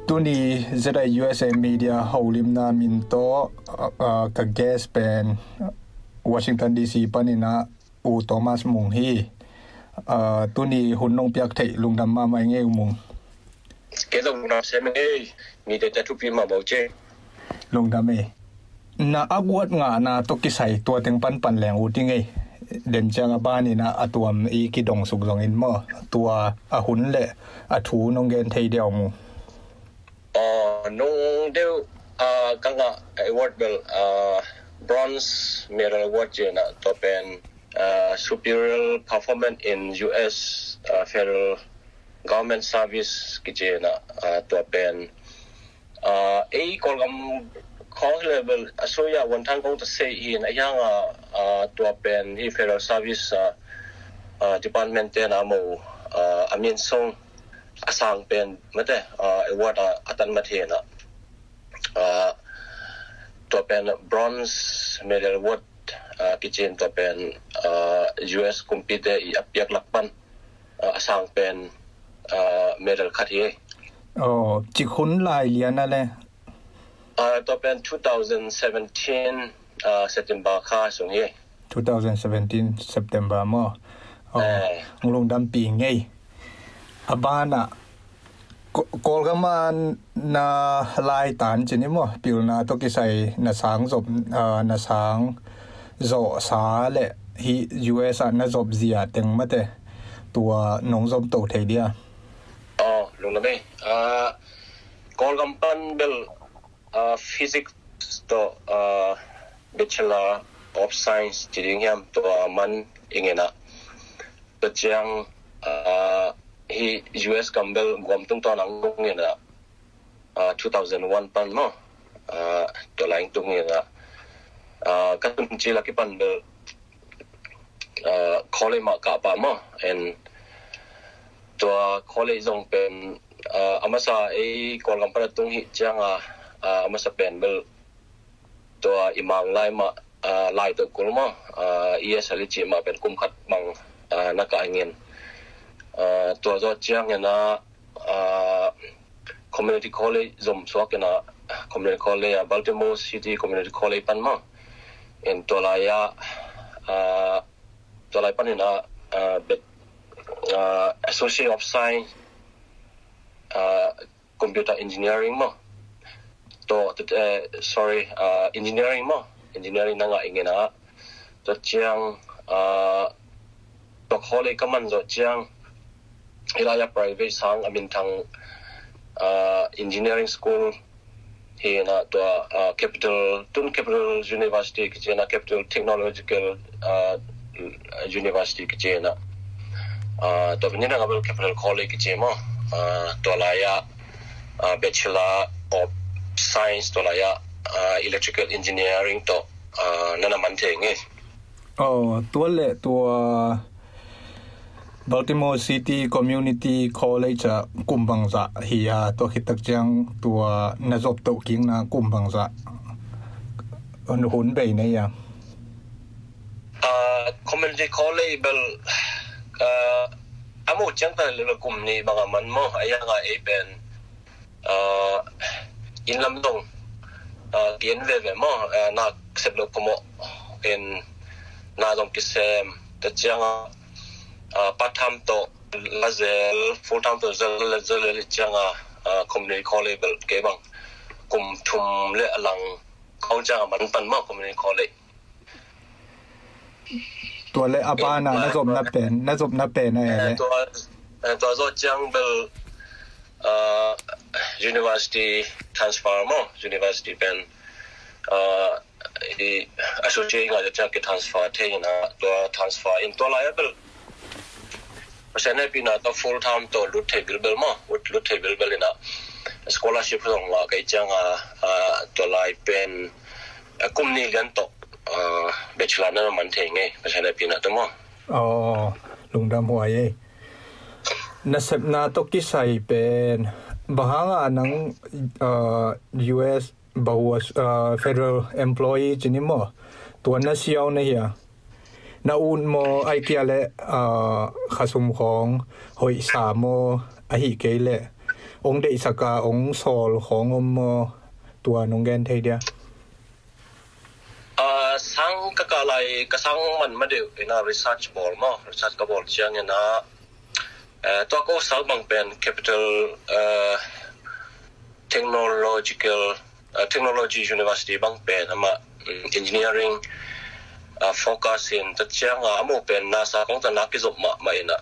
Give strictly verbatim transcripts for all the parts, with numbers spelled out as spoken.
Tuni Z I U S A Media holimna min tawh, ah, ah, ka guest pen Washington D C panin ah U Thomas Mung hi. Ah, tuni hun nong piak theih lungdam mahmah ing ei U Mung. Kei zong lungdam sem ing ei, mite te thupi mahmah uh ci. Lungdam ei. Na a guat ngahna tawh kisai tua teng panpan leng ut ing ei. Den ciang a banin ah a tuam i kidong suk zongin maw, tua a hun le a thu nong gen thei diam uh? Aw, nung deuh, ah, ka ngah award bel, ah, Bronze Medal Award ci-in ah, tua pen, ah, Superior Performance in U S, ah, Federal Government Service kici-in ah, ah, tua pen, ah, ei Kawlgam khawng hi leh bel a sui-ah wanthang kong ta sei hi-in, a hiang ah, ah, tua pen hi Federal Service, ah, ah, Department te na mo, ah, a min sung a sang pen mate, ah, award ah a tan mate na, ah, tua pen Bronze Medal Award, ah, kici-in tua pen, ah, U S kumpite i a piak lak pan, ah, a sang pen, ah, medal khat hi. Oh, cik hun lai lian a le? Ah, tua pen two thousand seventeen, ah, September kha sung hi. Two thousand seventeen September maw? Oh, eh, lungdam pi ing ei. A banah Ko-, Kawlgam ah na laitan ci ni maw, pilna tawh kisai na sang zop, ah, na sang zawhsa le hi U S ah na zop zia teng mate, tua nong zom to thei dia? Oh, lungdam ei. Ah, Kawlgam pan bel, ah, Physics tawh, ah, Bachelor of Science ci ding hiam, tua man ing ei na. Tua ciang, ah, hi U S gam bel guam tungtawn ang tung ing ei na. Ah, two thousand one pan maw. Ah, tua lai ang tung ing ei na. Ah, ka tun ci lak i pan bel, ah, college mah kah pah maw. And tua college zong pen, ah, a masa ei Kawlgam pan a tung hi ciang a, ah, a masa pen bel tua i Mang lai mah, ah, lai tawh kul maw, ah, E S L i cih mah pen kum khat bang, ah, na kah ing ei. Ah, tua zawh ciangin ah, ah, Community College zom suak in ah, Community College, ah, Baltimore City Community College pan maw. In tua lai ah, ah, tua lai panin ah, ah, bet-, ah, Associate of Science, ah, Computer Engineering maw. Tawh, eh, sorry, ah, Engineering maw. Engineering na ngah ing ei na. Tua ciang, ah, tua college ka man zawh ciang, hi lai ah private sang a minthang, ah, engineering school hi na, tua, ah, Capital, tun Capital University kici na, Capital Technological, ah, University kici na. Ah, tua pen hi na ngah bel Capital College kici maw. Ah, tua lai ah, ah, Bachelor of Science, tua lai ah, ah, Electrical Engineering tawh, ah, na na man thei ing ei. Oh, tua le tua Baltimore City Community College ah kum bangzah hi a, tua khit tak ciang tua na zop toh kikna kum bangzah hun, hun bei na hi a? Ah, Community College bel, ah, a muh ciang ta le kum nih bang a man maw, a hiang a ei pen, ah, inn lam zong, ah, ki en veve maw, ah, na sep lo phamawh in na zong kisem, tua ciang a, ah, part time tawh la zel, full time tawh zel, la zel le ciang a, ah, Community College bel kei bang kum thum le a lang khawng ciang a man pan maw, Community College. Tua le a ban a na zopna pen, na zopna pen a, eh, eh, le tua, eh, tua zawh ciang bel, ah, university transfer maw, university pen, ah, i associate ngah zawh ciang ki transfer thei in a, tua transfer in tua lai a bel Pasian hehpihna tawh full time tawh lut thei bilbel maw, lut, lut thei bilbel in a, scholarship zong ngah ka hih ciang a, ah, tua lai pen, ah, kum nih lian tawh, ah, bachelor na man thei ing ei, Pasian hehpihna tawh maw. Aw, lungdam huai ei. Na sepna tawh kisai pen, bang hang a nang, ah, U S bahua, ah, federal employee ci ni maw, tua na siau na hia? Na ut maw, ahih kei leh, ah, khasum khawng hoihsa maw, ahih kei leh ong deihsak a ong sawl khawng om maw, tua nong gen thei dia? Ah, sang ka kah lai ka sang man ma deuh ina research bawl maw, research ka bawl ciang ina, eh, tua ko sang bang pen capital, eh, technological, eh, technology university bang pen ama, mm, engineering, ah, focus in ta ciang a, amo pen NASA kong ta na kizop mah mah ina.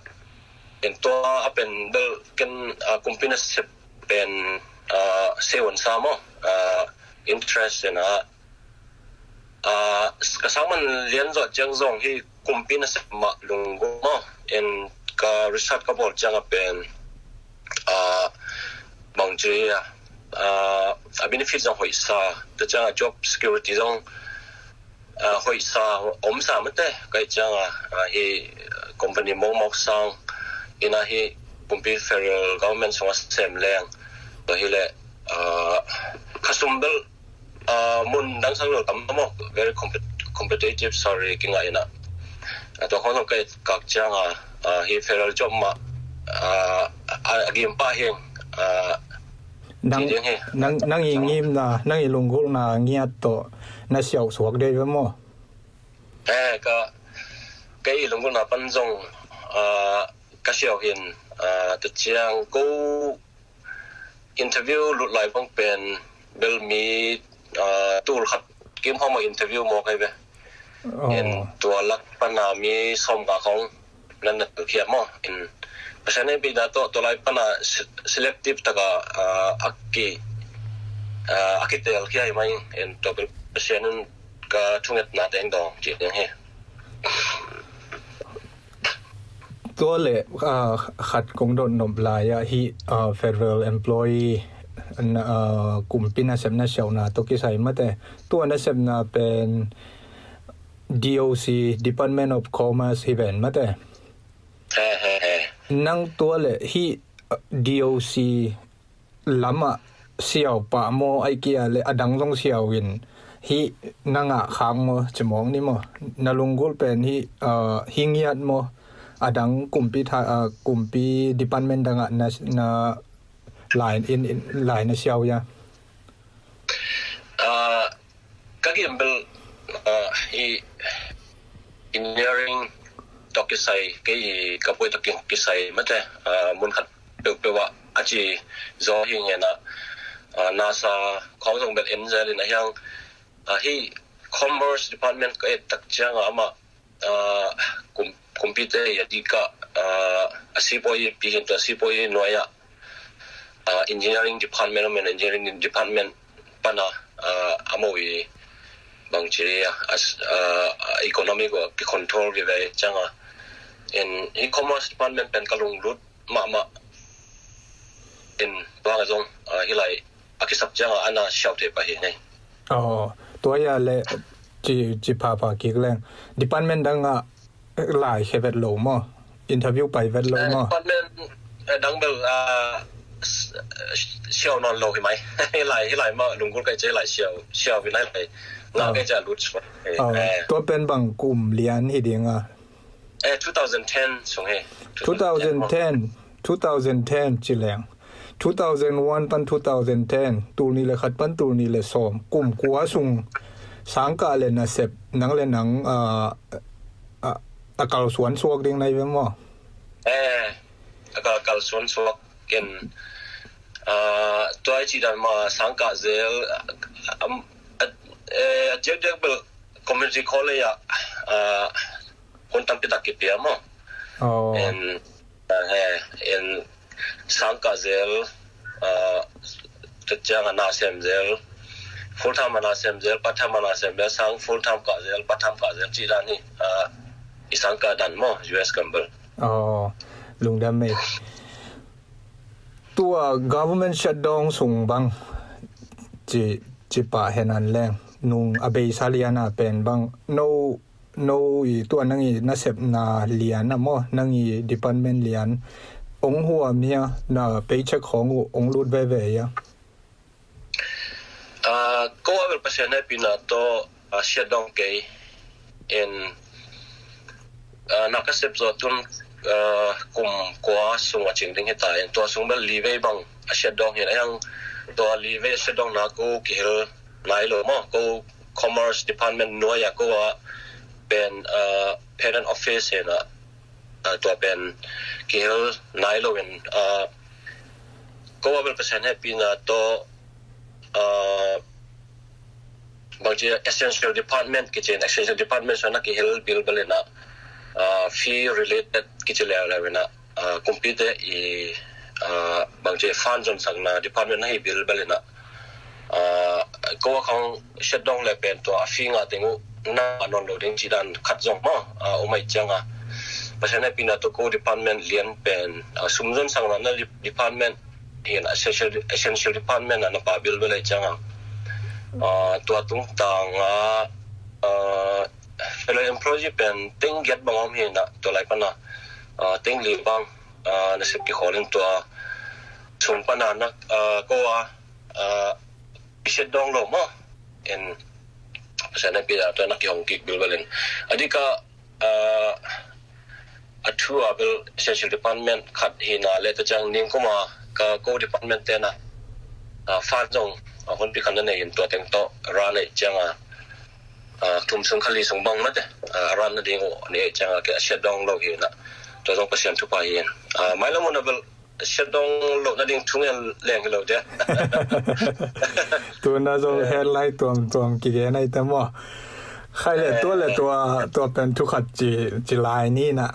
In tua a pen bel ken, ah, kumpi nasep pen, ah, seon sa maw, ah, interest in a, ah, ka sang man lian zawh ciang zong hi kumpi nasep mah lunggulh maw. In ka research ka bawl ciang a pen, ah, bang ci a, ah, a benefit zong hoih sa, ta ciang a job security zong, ah, hoih sa, om sa mate, kai ciang a, ah, hi, ah, company mawkmawk sang ina hi kumpi federal government sung a sem leng. Tua hi le, ah, khasum bel, ah, mun dang sang lo tam maw, very compet-, competitive salary kingah ina. Ah, tua khong zong kai kak ciang a, ah, hi federal job mah, ah, a, a gim pa hing, ah, Nang, ci ding hi. Nang, nang i ngimna, nang i lunggulhna ngiat tawh na siauh suak dei ve maw? Eh, ka, ka i lunggulhna pan zong, ah, ka siauh hin, ah, ta ciang ko interview lut lai bang pen bel mi, ah, tul khat kim hong ma interview maw kai ve. Oh. In tua lak pana mi sawm ka khong nan na tel khia maw. In Pasian in pida to, to lai pana se-, selective taka, ah, aki, ah, aki tel khia mai. In to Pasian in ka thunget na teng dong ci ding hi. Tua le, ah, khat kong dot nop lai ah hi, ah, federal employee, ah, kumpi nasepna siauhna to kisai mate. Tua nasepna pen D O C, Department of Commerce hi ven mate. He, he, he. Nang tua le hi, ah, D O C lamah siau pah maw, ai kia le adang zong siau in hi na ngah khak maw, ci mawk ni maw? Na lunggulh pen hi, ah, hi ngiat maw? Adang kumpi tha-, ah, kumpi department dangah na, na lai in, in, lai na siau ya? Ah, ka gim bel, ah, hi engineering tawh kisai, kei ka buai tawh ki-, kisai mate, ah, mun khat peuhpeuh ah a ci zaw hi ngen ah, ah, NASA khawng zong bel en zel in a hiang, ah, hi commerce department ka et tak ciang ah amah, ah, kum-, kumpite i a dikah, ah, a sipawi pi hin tua sipawi nuai ah, ah, engineering department, engineering department pana, ah, a mo i bang ci a, ah, ah, economic wa ki control ki ve ciang a. In hi commerce department pen ka lunglut mahmah. In tua nga zong, ah, hi lai a kisap ciang a ana siau te pa hi nei. Oh, tua ya le ci, ci pha pha kik leng. Department dang a lai khe vet lo maw? Interview pai vet lo maw? Eh, department, eh, dang bel, ah, s-, s-, siau non lo hi mai. Hi lai, hi lai ma lunggul kai ce lai siau, siau hi nai lai. Nga kai ce lut sua. Eh, oh, eh. Tua pen bang kum lian hi ding a? Eh, two thousand ten sung hi. Two thousand ten, two thousand ten ci leng. Two thousand one pan two thousand ten, tul nih le khat pan tul nih le sawm, kum kua sung sangkah le nasep, nang le nang, ah, ah, a kalsuan suak ding nai ve maw? Eh, a kal, kalsuan suak ken, ah, tua i ci dan ma sangkah zel, ah, am, ah, eh, a ciak ciak bel community college ah, ah, hun tampi tak kipia maw. Oh. En, ah, he, en sangkah zel, ah, tua ciang a na sem zel, full time a na sem zel, part time a na sem zel, sang full time kah zel, part time kah zel, ci dan hi, ah, i sangkah dan maw, U S gambel. Oh, lungdam mei. Tua government shutdown sung bang ci, ci pah hen an leng, nung a beisa lian a pen bang, no, no i tua nang i nasepna lian a maw, nang i department lian, ong huam hia, na paycheck khong uh ong lut veve hia? Ah, ko a bel Pasian hehpihna tawh, ah, siat dong kei. En, ah, na ka sep zaw tun uh, kum kua sung a cing ding hi ta in, tua sung bel li vei bang a siat dawng hi na, hiang tua li vei a siat dawng na ko kihel nai lo maw, ko Commerce Department nuai a ko a pen, uh, parent office hi na, uh, tua pen kihel nai lo in, uh, ko a bel Pasian hehpihna tawh, uh, bangci essential department kici in, essential department sung na kihel bilbel in a, uh, fee related kici leuleu in a, uh, kumpite i, uh, bangci fund zonsakna department na hi bilbel in a, uh, ko a khang siat dawng le pen tua a fee ngah teng uh na nawn lo ding ci dan khat zong maw, uh, om ahih ciang a, Pasian hehpihna tawh ko department lian pen, uh, sum zonsakna na department hi na, essential, essential department a na pha bilbel ahih ciang a, uh, tua tungtang a, uh, federal employee pen teng giat bang om hi na, tua lai pan a, uh, teng li bang, uh, nasep kikhawl in tua sung pan a na, uh, ko a, uh, i siat dawng lo maw. In Pasian hehpihna tawh na kihong kik bilbel in. A dik a, uh, a thu a bel essential department khat hi na le, tua ciang ningkum a ka ko department te na, uh, fund zong, uh, hunpi khat na nei in tua teng tawh run ahih ciang a, uh, kum sung kha li sung bang na te, uh, run na ding uh nei ahih ciang a, kei a siat dawng lo hi na. Tua zong Pasian thupha hi in. Uh, mailam hun a bel siat dawng loh nading thu ngen leng hi lo dia. Tuna zong headline tuamtuam kigen ahi ta maw. Khai le tua le tua, tua pen thu khat ci, ci lai ni na.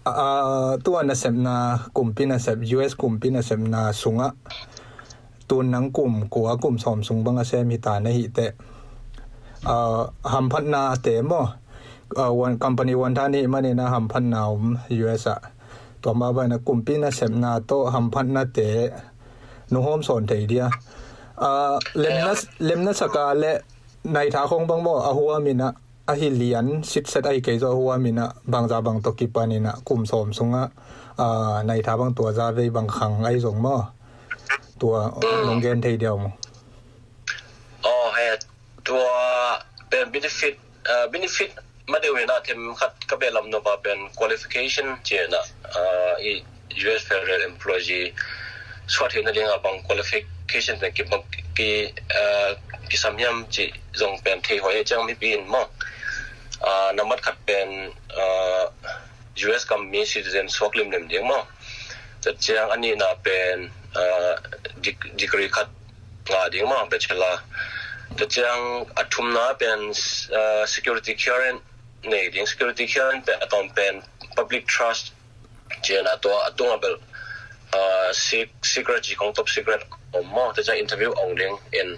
Ah, tua nasepna kumpi nasep, U S kumpi nasepna sungah tun nang kum kua kum sawm sung bang a sem hi ta na hi teh. Ah, hamphatna te maw. Ah, one, company one than hi mani na hamphatna om U S ah. Tua mah bang na kumpi nasepna tawh hamphatna te nong hawm sawn thei dia. Ah, lemna, lemna saka le naitha khong bang maw a huam in a, ahi lian sitset ahi kei zaw a huam in a, bangza bang tawh kipan in a, kum sawm sungah, ah, naitha bang tua za vei bang khang ahi zong maw. Tua nong gen thei dia maw. Oh, he, tua pen benefit, uh, benefit ma deuh hi na, them khat ka behlap nop a pen qualification ci na, uh, i U S federal employee suah theihna ding a bang qualification pen ki, bang ki, uh, kisam hiam ci zong pen thei huai ahih ciang mipi in maw. Uh, nambat khat pen, uh, U S gam mi citizen suak limlim ding maw. Tua ciang a nihna pen, uh, deg-, degree khat ngah ding maw, bachelor. Tua ciang a thumna pen, uh, security clearance nei ding, security clearance pen a tawm pen public trust ci na, tua a tung a bel, uh, sec-, secret ci khong, top secret om maw, tua ciang interview ong ding in,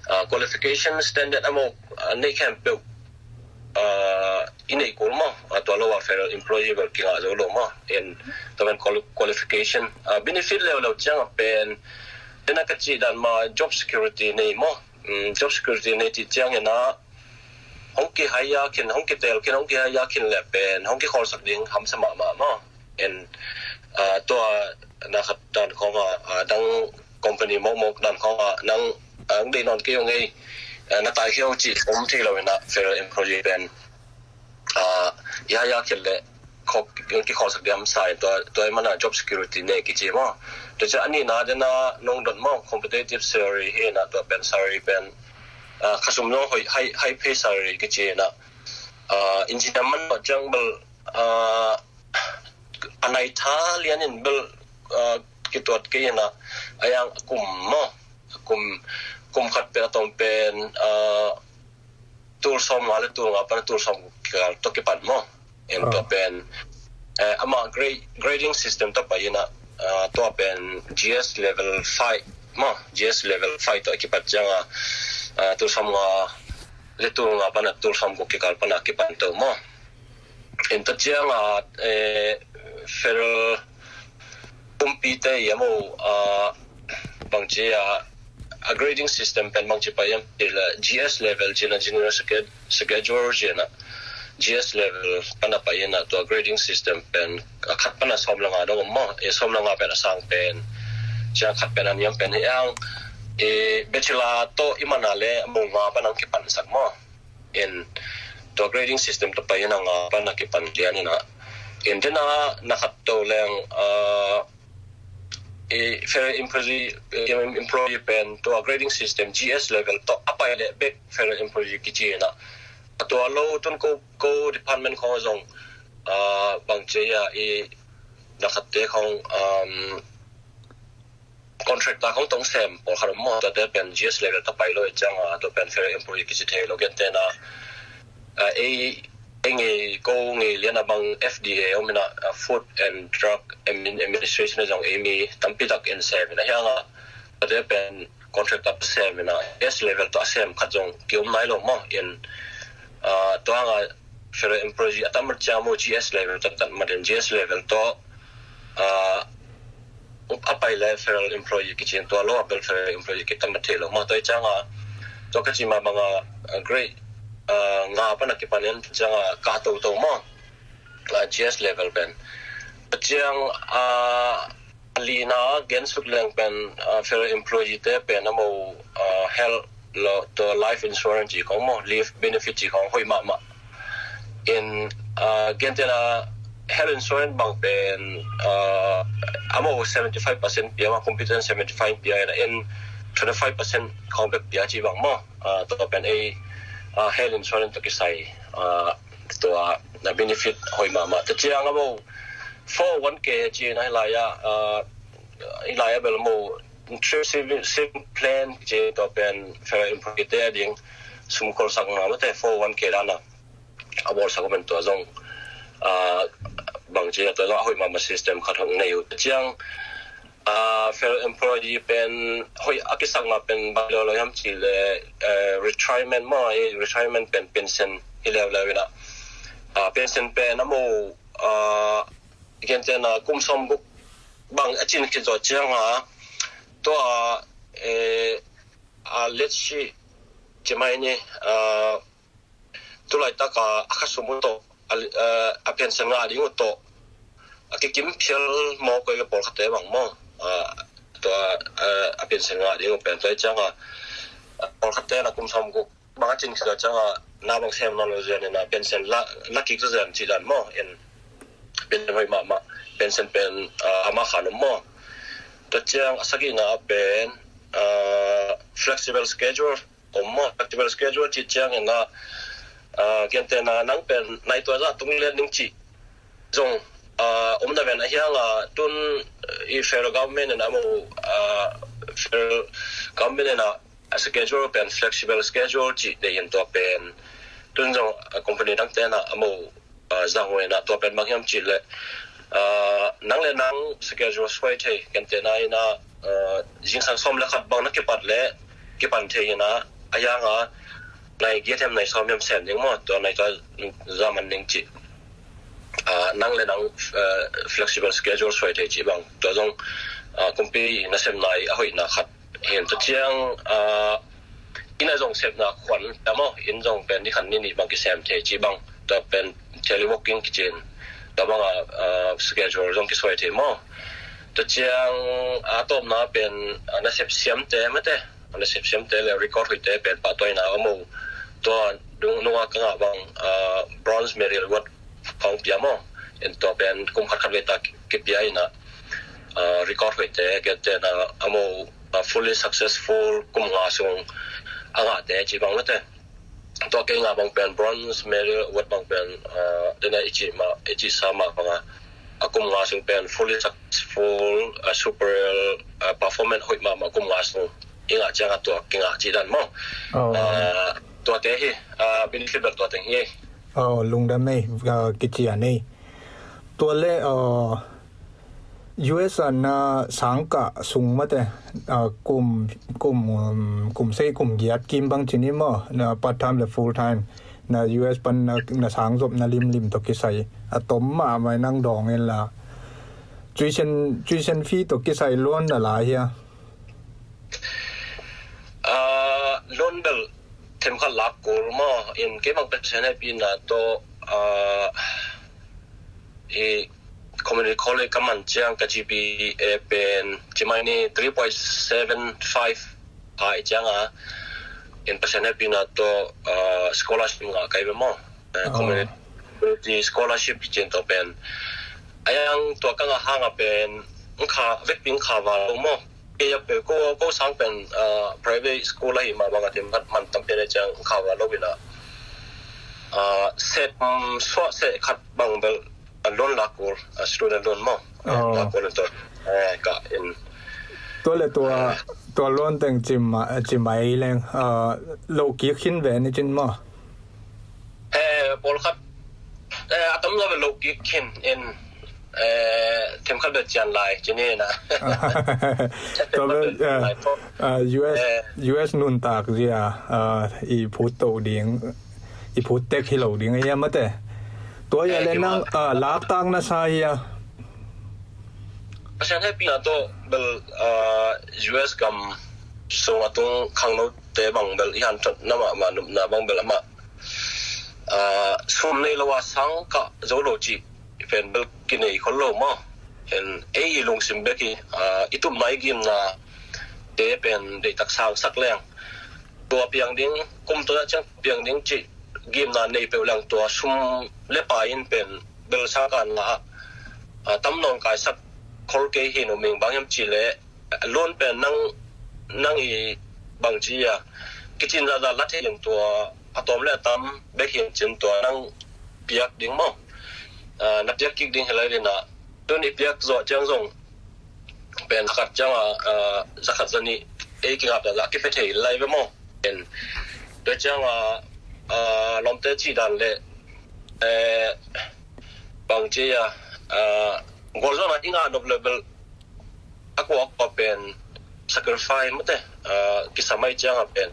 uh, qualification standard a maw, uh, nei khempeuh, uh, i neih kul maw, uh, tua lo a federal employee bel kingah zo lo maw, in tua pen quali-, qualification, uh, benefit leuleu ciang a pen, tena ka cih dan mah job security nei maw, um, job security nei cih ciang in a, hong kihaya khin, hong kitel khin, hong kihaya khin le pen hong kikhawlsak ding hamsa mahmah maw. In, uh, tua na khat dan khong a, uh, dang company mawkmawk dan khong a nang, uh, ang dei nawn kei ung ei, uh, na tai kei ung cih om thei lo in a federal employee pen, uh, i haya khin le khawk, kikhawlsak ding hamsa in tua, tua i mana job security nei kici maw. Tua ciang a nihna dena nong dot maw, competitive salary hi na, tua pen salary pen, uh, khasum nong hoih, high, high pay salary kici na, uh, engineer man lo ciang bel, uh, a naitha lian in bel, uh, kituat kei na, a yang kum maw, kum, kum khat pen a tawm pen, uh, tul sawm nga le tul nga pan tul sawm kikal tawh kipan maw. Em, tua pen, eh, amah grade, grading system tawh pai in a, uh, tua pen G S level five maw, G S level five tawh a kipat ciang a, uh, tul sawm nga le tul nga pan a tul sawm guk kikal pan a kipan tawh maw. In tua ciang a, eh, federal kumpite i a maw, uh, bangci a, a grading system pen bangci pai hiam cih le G S level ci na, general schedule ci na, G S level pan a pai in a tua grading system pen a khat pan a sawm le nga dong om maw, eh, sawm le nga pen a sang pen, ciang khat pen a niam pen hi ang, eh, bachelor tawh i mana le a maw nga pan ang kipansak maw. In tua grading system tawh pai in a nga pan a kipan lian in a, Intina na khat to leng, uh, i federal employee, employee pen tua grading system G S level tawh a pai leh bek federal employee kici ina. A tua lo tun ko, ko department khong zong, uh, bang ci a i na khatte khong, um, contractor khong tong sem pawlkhat om maw, tuate pen G S level tawh pai lo i cianga, tua pen federal employee kici thei lo. Gentena, uh, ei, ei ngei ko ngei liana bang F D A om ina, uh, Food and Drug Admin-, Administration zong ei mi tampi tak in sem ina hianga, tuate pen contractor sem ina, G S level tawh a sem khat zong kiom nai lo maw in, uh, tuanga federal employee a tam mat ciang maw G S level tawh tam mat in G S level tawh, uh, a pai le federal employee kici in tua lo a bel federal employee kitam thei lo maw. Tua i cianga tua ka ci ma banga, uh, grade, uh, nga pana kipan in cianga ka toto maw, uh, G S level pen. Ciang, uh, lina gen suk leng pen, uh, federal employee te pen a mo, uh, health lo to life insurance ci khong maw, leave benefit ci khong hoi mahmah. In, uh, gentena health insurance bang pen, uh, a mo seventy five percent pia ma, computer seventy five pia ina in twenty five percent khong bek pia ci bang maw. Uh, tua pen ei, uh, health insurance tawh kisai, uh, tua na benefit hoi mahmah. Tua cianga mo four oh one K ci na hi lai a, uh, hi lai a bel mo trip saving, saving plan ci tua pen federal employee te a ding sum kholsak na mate four oh one K dana a bawlsak om in tua zong, uh, bang ci a tua zong a hoi mahmah system khat hong nei uh. Tua ciang, uh, federal employee pen hoi a kisakna pen bang lo lo hiam ci le, uh, retirement maw, eh, retirement pen pension hi leuleu ina. Uh, pension pen a mo, uh, gentena kum sawm guk bang a cin khit zawh cianga tua, eh, a let's see, ci mai ni, uh, tulaitak a, a khasum uh tawh, a, uh, a pension ngah ding uh tawh a kikim phial maw koi ka pawlkhatte bang maw, uh, tua, uh, a pension ngah ding uh pen tua i cianga, uh, pawlkhatte na kum sawm guk bang a cin khit zawh cianga na bang sem nawn lo zen ina pension la, la kik zawh zen ci dan maw in pension hoi mahmah, pension pen, uh, ama khan om maw. Tua ciang a sagihna pen, uh, flexible schedule om maw, flexible schedule ci ciang ina, uh, gentena nang pen nai tua zah tung lian ding ci zong, uh, om na ven a hianga tun, uh, i federal government in a mo, uh, federal government in a, a schedule pen flexible schedule ci dei in tua pen tun zong, uh, company dang tena a mo, uh, zang uh ina tua pen bang hiam ci le, uh, nang le nang schedule suai thei, gentena ina, uh, zingsang sawm le khat bang na kipat le kipan thei ina a hianga nai giat hiam nai sawm hiam sem ding maw, tua nai tua zaman ding ci. Uh, nang le nang, uh, flexible schedule suai thei ci bang tua zong, uh, kumpi na sem nai a hoihna khat hin. Tua ciang, uh, ina zong sepna khuan ta maw, in zong pen ni khan ni nih bang kisem thei ci bang tua pen teleworking kici in tua banga, uh, schedule zong kisuai thei maw. Tua ciang a tawpna pen, uh, na sep siamte mate, na sep siamte le record hoihte pen pahtawi na a mo. Tua nung, nunga ka ngah bang, uh, bronze medal award khong pia maw. In tua pen kum khat khat vei ta kipia ina, uh, record hoihte, gentena a mo, uh, fully successful kum nga sung a ngahte ci bang mate. Tua kei ngah bang pen bronze medal award bang pen, uh, dena i ci ma, i ci sa ma banga a kum nga sung pen fully successful, uh, super, uh, performance hoih mahmah kum nga sung i ngah cianga tua kingah ci dan maw. Oh. Uh, tuate hi, uh, benefit bel tua teng hi. Oh, lungdam ei, uh, kici a nei. Tua le, uh, U S a na sangkah sung mate, uh, kum, kum, um, kum sei kum giat kim bang ci ni maw, na part time le full time, na U S pan na, na sang zop na limlim tawh kisai a tom mahmah nang dawng in la. Tuition, tuition fee tawh kisai loan na la hia? Ah, loan bel themkhat lak kul maw, in kei bang Pasian hehpihna tawh, ah, i community college ka man ciang ka G P A pen ci mai ni three point seven five a i cianga, in Pasian hehpihna tawh, ah, scholarship ngah kai ve maw. Eh, community, community scholarship ci in tawh pen A yang tua ka ngah hang a pen, kha, vekpi kha va lo maw. Kei a pen ko, ko sang pen, ah, private school ahi mah bang a themkhat man tam pen a ciang kha va lo in a. Ah, set, um, suah set khat bang bel, ah, loan la kul, ah, student loan maw. Eh, Oh. la kul in tua. Eh, ka in. Tua le tua, tua loan teng cim ma, cim mai leng, ah, lo kik khin ve ni cin maw. Eh, pawlkhat, eh, a tam zaw bel lo kik khin in, eh, themkhat bel cian lai, ci ni na. Tua bel, eh, ah, U S, Eh. U S nuntak zia, ah, i phut to ding, i phut tek hi lo ding a hiam a te. Tua hia Eh, le i nang, ma- ah, laktak na sa hia. Pasian hehpihna tawh bel, ah, U S gam sung a tung khangnote bang bel i han tat na mah, mah nupna bang bel amah, ah, sum nei lo a sang kah zo lo cih pen bel kinei khol lo maw. En ei i lungsim bek hi, ah, i tupna i gimna te pen deihtak sang sak leng. Tua piang ding, kum tua ciang piang ding cih gimna nei peuh leng tua sum le pai in pen bel sang kan la, ah, tam nawngkai sak khol kei hi, no ming bang hiam cih leh loan pen nang, nang i bang ci a, kicin zahzah la thei in tua a tawm le a tam bek hi in cin tua nang piak ding maw. Ah, na piak kik ding hi lai ding a, tun i piak zawh ciang zong pen a khat ciang a, ah, za khat za nih ei kingap zahzah kipia thei lai ve maw. Pen tua ciang a, ah, lawmte cih dan le, eh, bang ci a, ah, gualzawhna i ngah nop le bel a kua a kua pen sacrifice mate, ah, kisa mai ciang a pen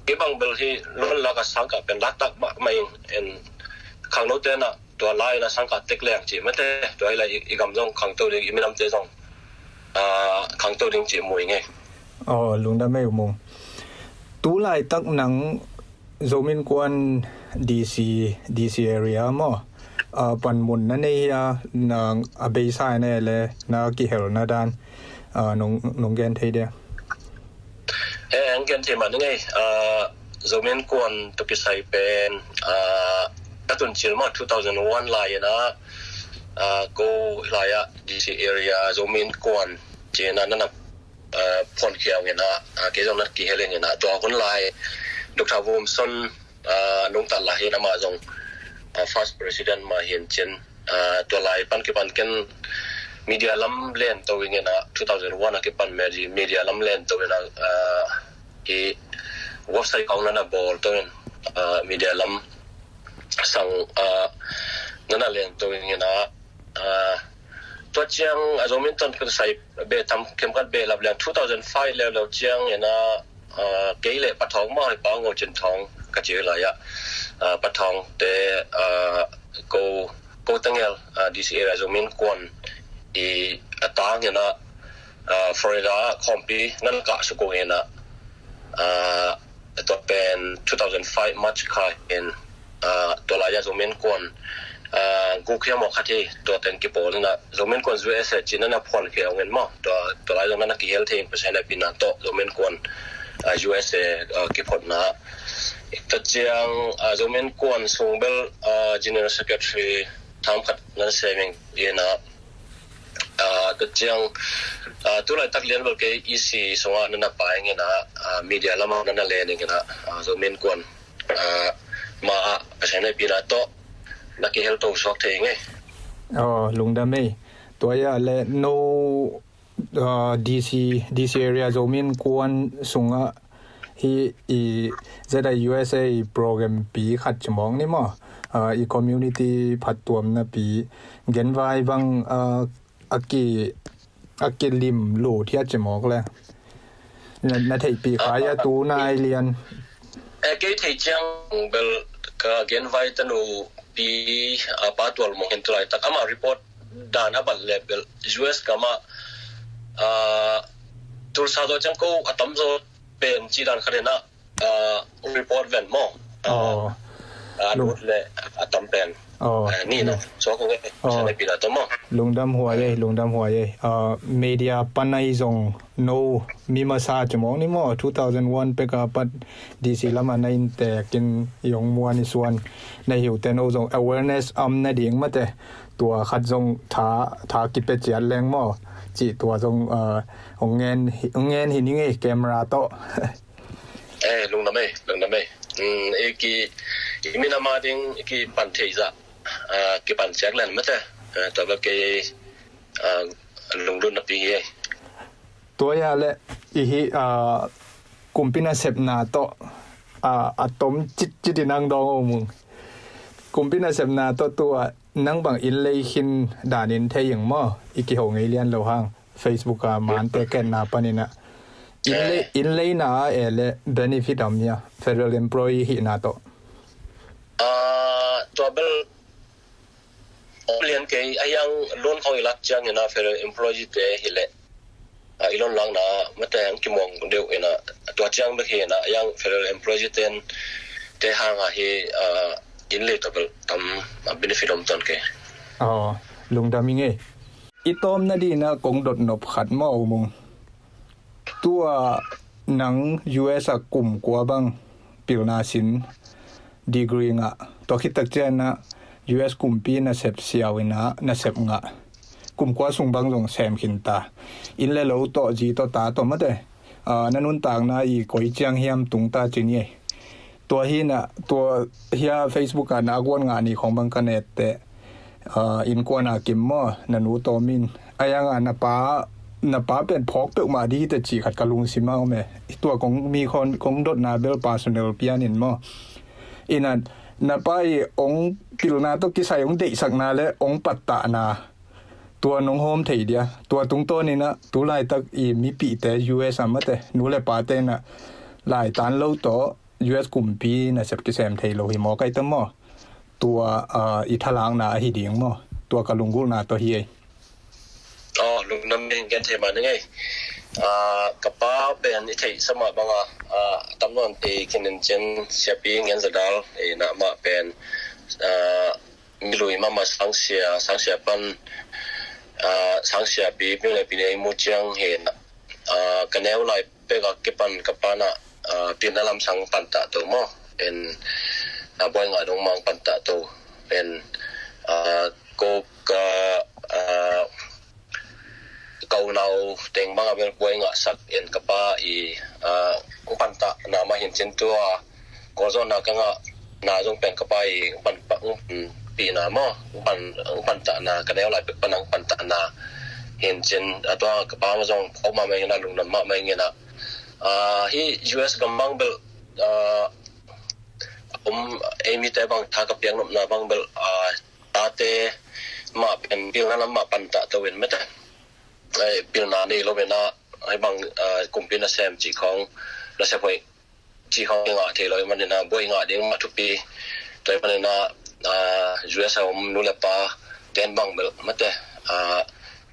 i bang bel hi loan lak a sang kah pen laktak mahmah in, en khangnote na tua lai na sang kah tek leng cih mate, tua hi lai i, i gam zong khangto ding, i minamte zong, ah, khangto ding cih mu ing ei. Oh, lungdam ei U Mung. Tu laitak nang Zominkuan D C, D C area maw, ah, panmun na nei hia, na a beisa na le na kihelna dan, ah, nong, nong gen thei dia? Eh, ang gen thei mah ning ei, ah, Zominkuan tawh kisai pen, ah, ka tun cil mah two thousand one lai in a, ah, ko lai a D C area Zominkuan ci in a na na ah, phuankhia ung in a, ah, kei zong na kihel ing in a, tua hun lai Doctor Vumson, ah, nungtat lai hi in amah zong, ah, first president mah hi in cin, ah, tua lai pan kipan ken media lam len to ing in a, two thousand one a kipan media, media lam len to in a, ah, i website kong na na bawl to in, ah, media lam sang, ah, na na len to ing in a, ah, tua ciang a Zomi tawh kisai beh tam kemkat beh lap liang two thousand five leuleu ciang in a, ah, kei le Pa Thawng mah hi, Pa Ngo Cin Thawng ka ci lai a, ah, Pa Thawng te, ah, ko, ko Tangel, ah, D C area Zominkuan i a tang in a, ah, Florida ah khawmpi nan kah suk ung in a, ah, tua pen two thousand five March kha in, ah, tua lai-ah Zominkuan, ah, guk hiam aw khat hi, tua teng kipawl in a, Zominkuan U S A cih na na phuankhia ung in maw, tua, tua lai zong na na kihel thei in Pasian hehpihna tawh Zominkuan, ah, U S A, ah, kiphotna. Tua ciang, ah, Zominkuan sung bel, ah, General Secretary tham khat na na sem ing in a, ah, tua ciang, ah, tu laitak lian bel kei E C sungah na na pai ing in a, ah, media lamah na na len ing in a, ah, Zominkuan, ah, mah ah Pasian hehpihna tawh na kihel to suak thei ing ei. Oh, lungdam ei. Tua hi a le no, ah, D C, D C area Zominkuan sungah hi i Z I U S A i program pi khat ci mawk ni maw? Ah, i community phattuamna pi genvai bang, ah, a ki, a kilim lo thia ci mawk le. Na, na theihpih kha ia tu nai lian. Eh, kei theih ciang bel ka genvai tanu pi, ah, Pa Tual Mung hin tu laitak ama report dan a bat le bel U S gam ah, ah, Tulsa zaw ciang ko a tam zaw pen ci dan khat in a, ah, report ven maw. Ah, Oh. Ah, Lung- lut le a tam pen. Aw. Ah, ni na, so ko nge, oh, sa na pina to mo. Lungdam huai ei, lungdam huai ei. Ah, media pan ai zong no mi masa ci mawng ni maw, two thousand one pek a pat D C lam a na innteek in i hong muan i suan na hi uh teh no zong awareness om nading mate. Tua khat zong tha, tha kipia ciat leng maw, cih tua zong, ah, hong ngen hi, hong ngen hi ning ei camera tawh. Eh, lungdam ei, lungdam ei. Mm, i ki, i minam a ding, i kipan theih zah, ah, kipan ciat leng mate. Ah, tua bel kei, ah, lunglut napi hi ei. Tua hi a leh, i hih, ah, kumpi nasepna tawh, ah, a tom citcit in hong dawng uh mung. Kumpi nasepna tawh tua nang bang inn lei khin dan in thei ing maw, i kiho ngei lian lo hang, Facebook a mante kenna panin ah. Inn lei, eh, inn leina a e leh benefit om hia, federal employee hihna tawh? Ah, tua bel om lian kei, a hiang loan khong i lak ciangin ah federal employee te hi leh, ah, i loan lakna mate hong kimuang deuh in ah, tua ciang bek hi in ah, a hiang federal employee ten te hang ah hi, ah, inn lei tua bel tam, ah, benefit om tuan kei. Aw, lungdam ing ei. I tawm nading in ah kong dot nop khat maw U Mung. Tua nang U S a kum kua bang pilna sin, degree ngah, tua khit tak ciang ah U S kumpi nasep siau in ah nasep ngah. Kum kua sung bang zong sem khin ta. Inn le lo tawh, zi tawh, ta tawh mate. Ah, na nuntakna i koi ciang hiam tung ta ci ni ei. Tua hi in ah, tua hi a Facebook a na guan ngah ni khong bang ka et teh, ah, innkuan a kim maw, na nu tawm in. A hiang a na pa, na pa pen phawk peuhmah ding hi teh cih khat ka lungsim ah om e. Tua kong mi khong, kong dotna bel personal pian in maw. In ah, na pa i hong pilna tawh kisai hong deihsakna le hong pattahna. Tua nong hawm thei dia. Tua tungtawn in ah, tu laitak i mipihte U S a mate, nu le pate in ah, laitan lo tawh, U S kumpi nasep kisem thei lo hi maw, kai ta maw? Tua, ah, i thalakna ahi ding maw? Tua ka lunggulhna tawh hi ei. Aw, lungdam ei, gen thei mah ning ei. Ah, ka pa pen i theihsa mah bang a, ah, tam nawn te khin in cin siapi ngen zadal, eh, na mah pen, ah, milui mahmah sangsia, sangsia pan, ah, sangsia pi, pi le pi nei mu ciang hi in ah, ah, ka neu lai pek a kipan ka pa in ah, ah, pilna lam sang pan ta to maw. En, ah, buai ngah dong mang pan ta to. En, ah, ko ka, ah, ka unau teng bang a bel buai ngah sak en ka pa i, ah, hong pan ta na mah hi in cin tua. Kawlzawnna ka ngah na zong pen ka pa i hong pan, hong pan pihna maw, hong pan, hong pan ta na, ka neu lai pek pan hong pan ta na hi in cin, a tua ka pa mah zong phawk mahmah ing in ah, lungdam mahmah ing in ah. Ah, hi U S gam bang bel, ah, um, ei mite bang tha ka piak nopna bang bel, ah, tate mah pen pilna lam mah pan ta to in mate. Eh, pilna nei lo in ah, hei bang, ah, kumpi nasem cih khong, nasep hoih cih khong ngah thei lo ahih manin ah, buai ngah ding mah thupi. Tua ahih manin ah, ah, U S a om nu le pa ten bang bel mate, ah,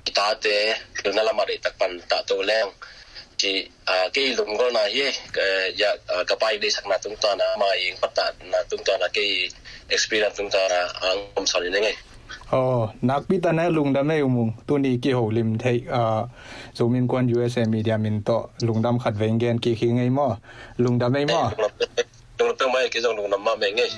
i tate pilna lam ah deihtak pan ta to leng. Ci, ah, kei lunggulhna hi, eh, ya, ah, ka pa i deihsakna tungtawn a, ama i hong pattahna tungtawn a, kei experience tungtawn a, ah, hong om sawn hi ning ei. Aw, nakpi tak na lungdam ei U Mung, tuni kiho lim thei, ah, Zomi Innkuan U S A Media min tawh lungdam khat vei gen kik hi ing ei maw. Lungdam ei maw. Eh, lungdam, lungdam ei, kei zong lungdam mahmah ing ei.